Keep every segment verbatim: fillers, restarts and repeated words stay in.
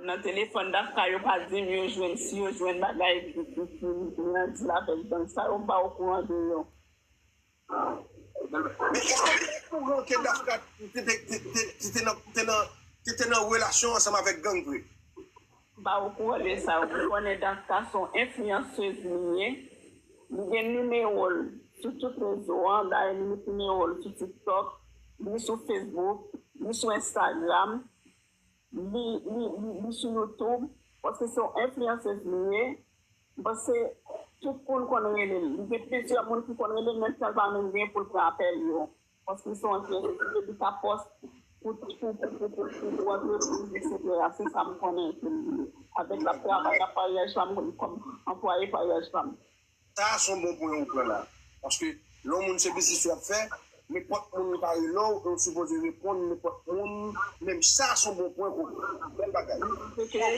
nan telefòn Dafka, yo pa di m yo jwenn, si yo jwenn bagay ki, ki, ki, ki nan dil avèk gang sa yo, m pa okouran de yo. Men èske w te okouran ke Dafka te, te, te, te, te, te nan, te nan, te, te nan relasyon ansanm avèk gang vre? M pa okouran de sa. Ou konnen Dafka se yon enfliyansez li ye. Li gen nimewo l sou tout rezo an. Dayè, li met nimewo l sou TikTok, li sou Facebook, li sou Instagram, li, li, li, li sou YouTube. Paske se yon enfliyansez li ye. M panse tout moun konn rele l. Li gen plizyè moun ki konn rele l, menm si l pa menm gen pou l pran apèl yo. Paske se yon enfliyansez li ye, li ka pòs pou, pou, pou, pou, pou, pou, pou antrepriz, etsetera. Se sa m konnen ke li ye. Avèk l ap travay nan paryaj pa m, kòm anplwaye paryaj pa m. Sa a se yon bon pwen ou pran la. Paske lè yon moun se biznis li ap fè, nenpòt moun ka rele w, e w sipoze reponn nenpòt moun. Menm sa se yon bon pwen pou w pran. Bèl bagay. Paske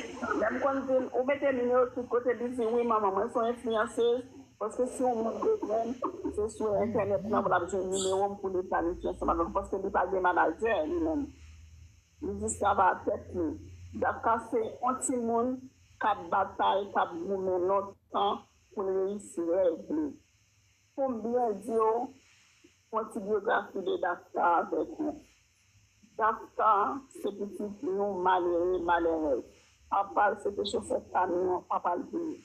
lè m konn di l, ou mete nimewo tout kote, li di, "Wi, manman, mwen se yon enfliyansez." Paske si yon moun bezwen m, se sou entènèt lan l ap jwenn nimewo m pou li planifye ansanm avè m. Paske li pa gen manadjè li menm. Li jis travay ak tèt li. Dafka se yon timoun k ap batay, k ap goumen lontan pou l reyisi rèv li. Pou m byen di w, yon ti byografi de Dafka avèk ou. Dafka se pitit yon malere, malèrèz. Papa l se te chofè kamyon, papa l te ye.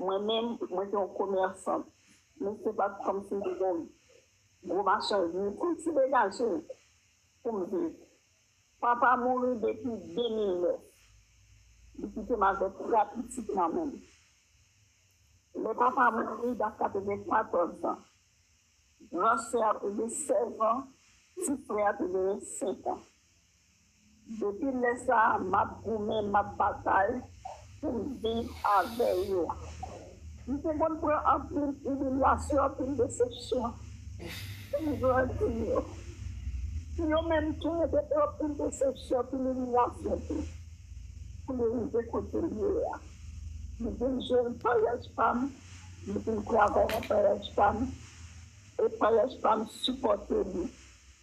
Mwen menm, mwen te yon komèsant. Men se pa t kòmsi m te gen yon gwo machann, men pou m ti degaje pou m viv. Papa mouri depi de mil nèf. Li kite m avèk twa pitit nan men m. Lè papa mouri, Dafka te gen katòz an. Gran sè a te gen sèz an, ti frè a te gen senk an. Depi lè sa a, m ap goumen, m ap batay pou m viv avè yo. M te konn pran anpil imilyasyon, anpil desepsyon pou m grandi yo. Yo menm tou, yo te pran anpil desepsyon, anpil imilyasyon tou, pou yo rive kote m ye a. M vin jwenn paryaj pa m, m vin travay nan paryaj pa m, e paryaj pa m sipòte li.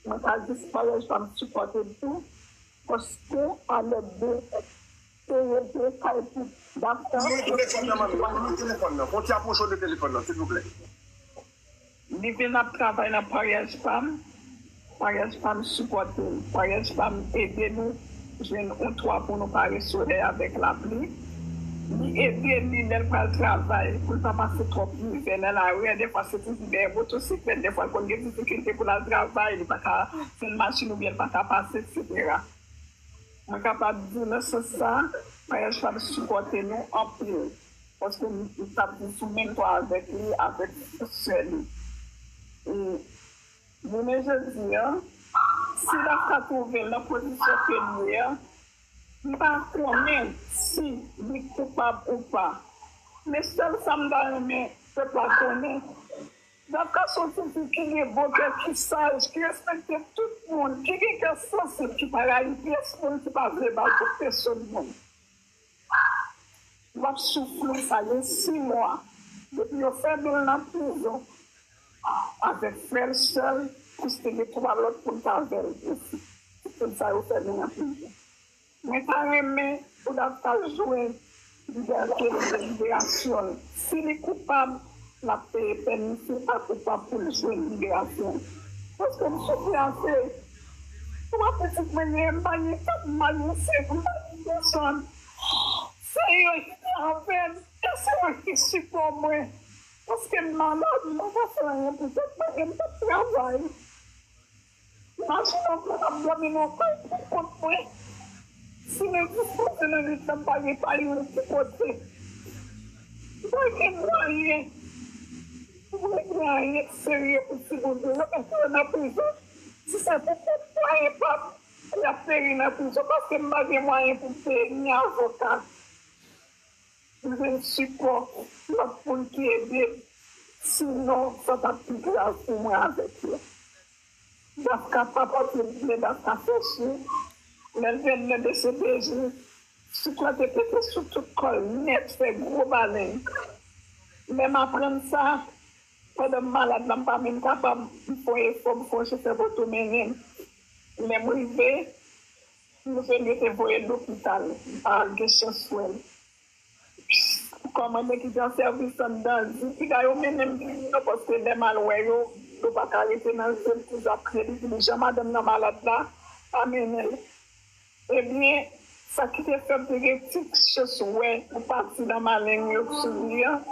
Mwen ka di paryaj pa m sipòte l tou, paske a lèd de te rete kay pou Dafka. Mwen telefòn nan, manmi, mwen telefòn nan. Fon ti apwoche w de telefòn nan, silvouplè. Li vin ap travay nan paryaj pa m. Paryaj pa m sipòte l. Paryaj pa m ede nou jwenn yon twa pou nou pare solèy avèk lapli. Li ede li lè l pral travay, pou l pa pase twòp mizè nan lari a. Dèfwa se toujou dèyè motosiklèt, dèfwa l konn gen difikilte pou l al travay, li pa ka jwenn machin oubyen l pa ka pase, etsetera. Mwen kapab di nan sans sa, paryaj pa m sipòte nou anpil. Paske m t ap viv sou menm twa avèk li, avèk sè li. E jounen jodi a, si Dafka twouve l nan pozisyon ke l ye a, m pa konnen si li koupab ou pa. Men sèl sa m ta renmen pèp la konnen, Dafka se yon tifi ki gen bon kè, ki saj, ki respekte tout moun, ki gen kè sansib, ki pa rayi pyès moun, ki pa vle mal pou pèsonn moun. L ap soufri, sa gen sis mwa depi yo fèmen l nan prizon avèk frè l sèl, plis te gen twa lòt pou l t avè l osi. Se pou sa yo fèmen l nan prizon. Mwen ta renmen pou Dafka jwenn libète l, liberasyon l. Si li koupab, l ap peye pèn li, si l pa koupab, pou l jwenn liberasyon l. Paske m soufri ase. Twa pitit mwen genyen, m pa gen kat, m pa gen senk, m pa gen pèsonn. Se yo ki te avè m, e se yo ki sipò mwen. Paske m malad, m pa ka fè anyen pou tèt mwen, e m p ap travay. Imajine w, mwen ap dòmi nan yon kay pou kont mwen. Si mwen dispoze nan nwit lan, m pa gen pa youn ki pote. M pa gen mwayen pou regle anyen serye pou timoun yo. Yo mete yo nan prizon. Si se pou kont mwayen pa m, y ap peri nan prizon paske m pa gen mwayen pou m peye ni avoka. M jwenn sipò lòt moun ki ede m. Sinon, sa t ap pi grav pou mwen avèk yo. Dafka pa pote byen, Dafka fè sou. Lè l vin nan D C P J, sik la te pete sou tout kò l nèt, fè gwo balen. Lè m aprann sa, pandan m malad la, m pa menm kapab, m fè yon efò, m fè yon chofè pou tou mennen m. Lè m rive, Monchè, yo te voye l lopital, m pa gen chans wè l. Kòmandan ki te an sèvis anndan di, piga yo mennen m vini non, paske lè m al wè yo, yo pa ka rete nan je m, toujou ap kriye, li di m, "Jan madanm nan malad la, pa mennen l." Ebyen, sa ki te fè m te gen ti chans wè yon pati nan maleng yo sou li an,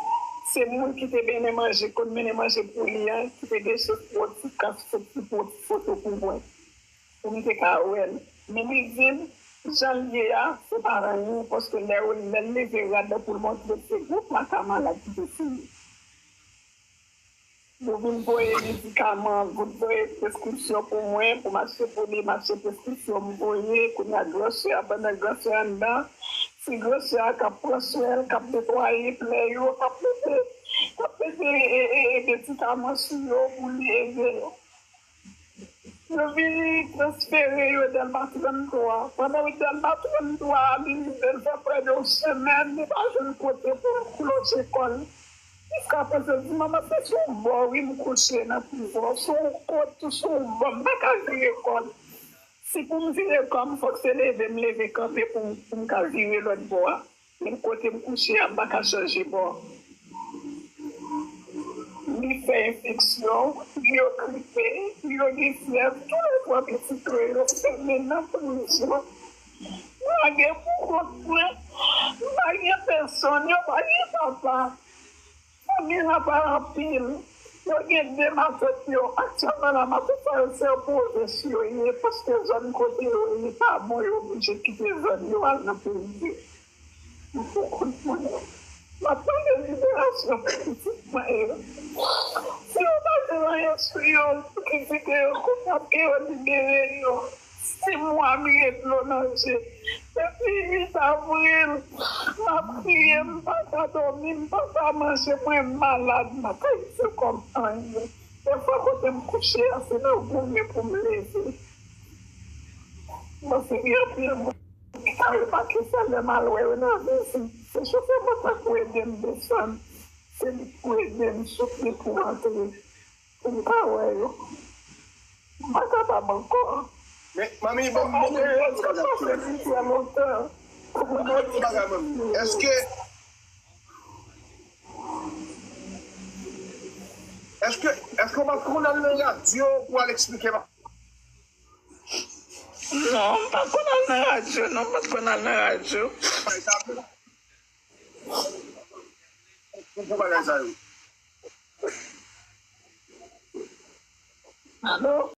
se moun ki te mennen manje, konn mennen manje pou li an, ki te gen chans pran ti kas, fè ti pran ti foto pou mwen, pou m te ka wè l. Men li di m, jan l ye a, se pa anyen, paske lè yo, lè l leve rad la pou l montre l, se gwo plaka malad ki te sou li. Yo vin voye medikaman, vin voye preskripsyon pou mwen, pou m achte pou li, m achte preskripsyon, m voye, kounye a gran sè a, pandan gran sè a anndan, se gran sè a k ap pran swen l, k ap netwaye plè yo, k ap mete, k ap mete, e, e, e, medikaman sou yo pou li ede yo. Yo vini transfere yo Dèlma tranntwa. Pandan yo Dèlma tranntwa a, li rive, l fè prè de yon semèn, li pa jwenn kote pou l loje kò l. Jiskaprezan, l di, "Manman, se sou bò, wi, m kouche nan kouvò, sou yon kote, sou yon bò, m pa ka vire kò m. Si pou m vire kò m, fòk se leve m leve kanpe pou m, pou m ka vire lòt bò a." Menm kote m kouche a, m pa ka chanje bò. Li fè enfeksyon, yo gripe, yo gen fyèv, toulètwa pitit mwen yo fèmen nan prizon. M lage pou kont mwen, m pa gen pèsonn, yo pa gen papa. Fanmi an pa anpil. Yo gen de matant yo. Aktyèlman la, matant sa yo se an pwovens yo ye, paske zòn kote yo ye pa bon, yo oblije kite zòn yo al nan peyi yo. M pou kont mwen. M ap mande liberasyon pou pitit mwen yo. Si yo pa jwenn anyen sou yo, pou kite yo, kounye a ke yo libere yo. Sis mwa m gen dlo nan je. Depi uit avril, m ap kriye, m pa ka dòmi, m pa ka manje, mwen malad, m pa ka itilize kò m anyen. Defwa kote m kouche a, se nan goumen pou m leve. Mwen se gen anpil moun ki ka remake sa lè m al wè yo nan vizit. Se chofè mwen sa pou ede m desann. Se li pou ede m soutni pou m antre. Pou m ka wè yo. M pa kapab ankò. Men, manmi, ban m, ban m, ban m di yon bagay, manmi. Èske, èske, èske w pa t konn al nan radyo pou al eksplike m? Non, m pa t konn al nan radyo, non, m pa t konn al nan radyo. Pou bagay sa yo. Alo?